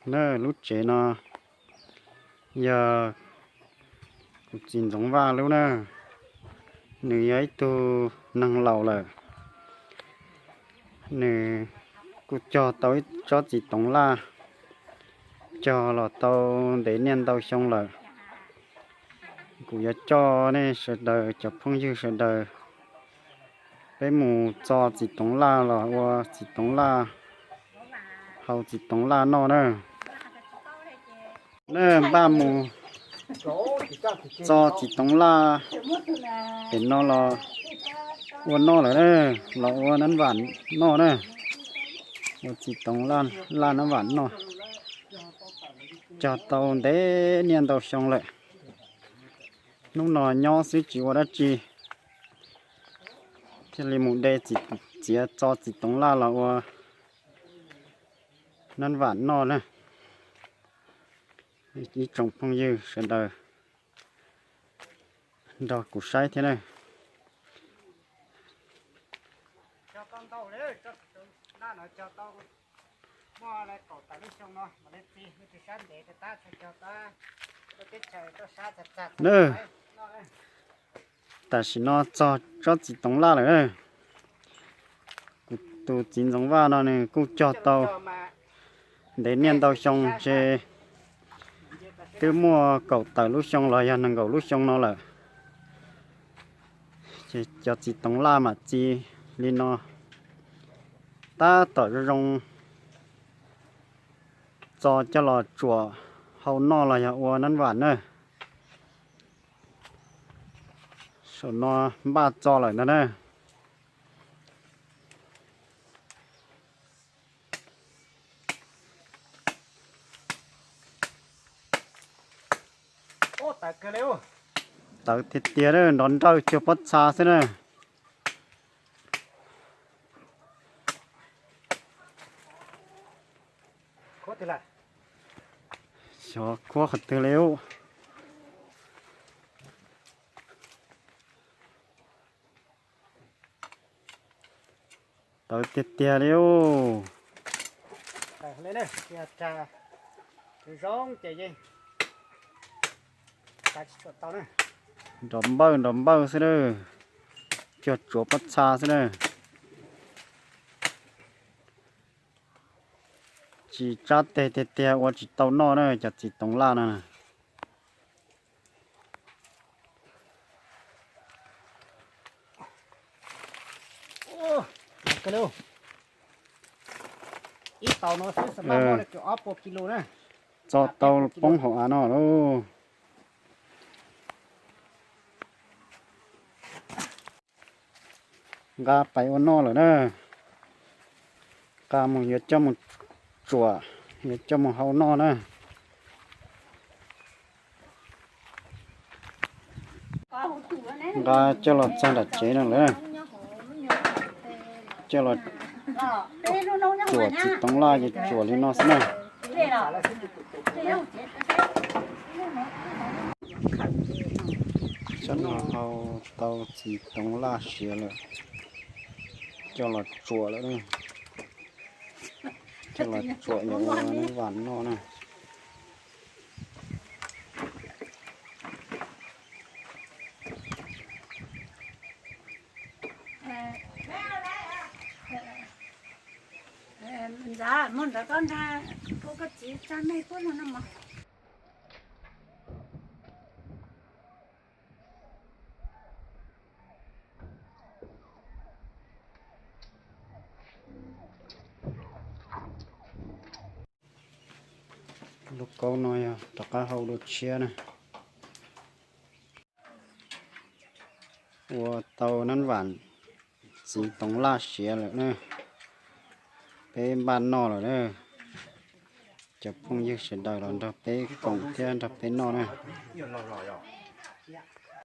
Na, lub tsev no yog kuv txiv Ntxoov Vaj lub na. Nws yog ib tug neeg laus lawm, nws kuj cog tau ib tsob txiv toov laj, cog los tau ntev niaj ntau xyoo lawm. Kuv yuav coj nej sawv daws cov phooj ywg sawv daws, peb mus txo txiv toov laj los ua txiv toov laj, hau txiv toov laj noj na. Na, npaj mus txo txiv toov laj pem no los ua noj lawm na, los ua nab vam noj na. Ua txiv toov laj nab vam noj, cog tau ntev niaj ntau xyoo lawm. Hnub no nyob xwb tsis ua dab tsi, thiaj li mus de txiav txo txiv toov laj los ua nab vam noj na. Ib tsoom phooj ywg sawv daws nrog kuv saib thiab na. Tam sim no txog tsob txiv toov laj lawm. Kuv tus txiv Ntxoov Vaj no nws kuj cog tau ntev niaj ntau xyoo, ntshe twb muaj kaum tawm lub xyoo los yog nees nkaum lub xyoo no lawm. Ces cov txiv toov laj mam txi li no, tab tom zoo zoo txo coj los tsuam hau noj los yog ua nab vam na. Saum no npaj txo lawm ntag na. Tawv tiag tiag, nrov nrawj cuag pob txha xwb na. Xyov khuab qhov twg li ub. Tawv tiag tiag li ub. Nrov npawj nrov npawj xwb na, cuag tsuav pob txha xwb na. Tsis tsab teg tiag tiag ua tsis tau noj na cov txiv toov laj no. Txo tau poob hauv av no lauj. Nqa pais ua noj lawm na. Nqa mus yuav coj mus tsuam, yuav coj mus hau noj na. Nqa coj los txog nram tsev no lawm. Coj los tsuam txiv toov laj ces tsuam li no xwb na. Tsob no hau tau txiv toov laj siav lawm, coj los tsuam lawm, coj los tsuam yuav ua nab vam noj na. Ntxawm, muab ntawd koj nrog koj txiv tsa me puab no no mas. Lub kaub no yog rov qab hau dua tshiab na. Ua tau nab vam txiv toov laj siav lawm na. Peb npaj noj lawm na. Cov phooj ywg sawv daws los nrog peb koom thiab nrog peb noj na.